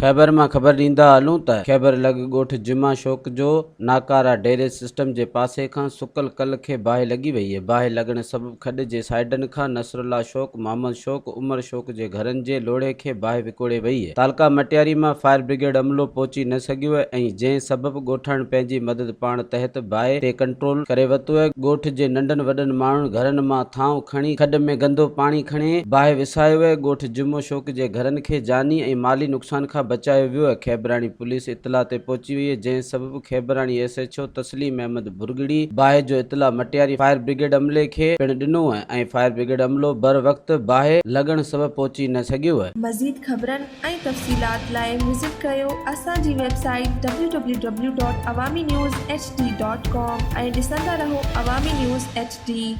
خيبر مان خبر ڏيندا هلون ته خيبر لڳ ڳوٺ جمعه شوق جو ناڪارا ڊيري سسٽم جي پاسي کان سڪل ڪل کي باهه لڳي وئي، باهه لڳڻ سبب کڏ جي سائيڊن کان نصرالله شوق، محمد شوق، عمر شوق جي گهرن جي لوڙهي کي باهه وڪوڙي وئي. تعلقه مٽياري مان فائر برگيڊ عملو پهچي نه سگهيو ۽ جنهن سبب ڳوٺاڻن پنهنجي مدد پاڻ تحت باهه تي ڪنٽرول ڪري ورتو. ڳوٺ جي ننڍن وڏن ماڻهن گهرن مان ٿانو کڻي کڏ ۾ گندو پاڻي کڻي باهه وسايو. ڳوٺ جمعو شوق جي گهرن کي جاني ۽ مالي نقصان کان بچايو ويو. کيبراڻي پوليس اطلاع تي پهچي وئي جنهن سبب Khebrani S H O Tasleem Ahmed Bhurgri باهه جو اطلاع مٽياري فائر برگيڊ عملي کي پڻ ڏنو ۽ فائر برگيڊ عملو بر وقت باهه لڳڻ سبب پهچي نه سگهيو. مزيد خبرن ۽ تفصيلات لاء وزٽ ڪريو اسان جي website W W W dot Awami news H D dot com ۽ ڏسندا رهو عوامي نيوز ايڇ ڊي.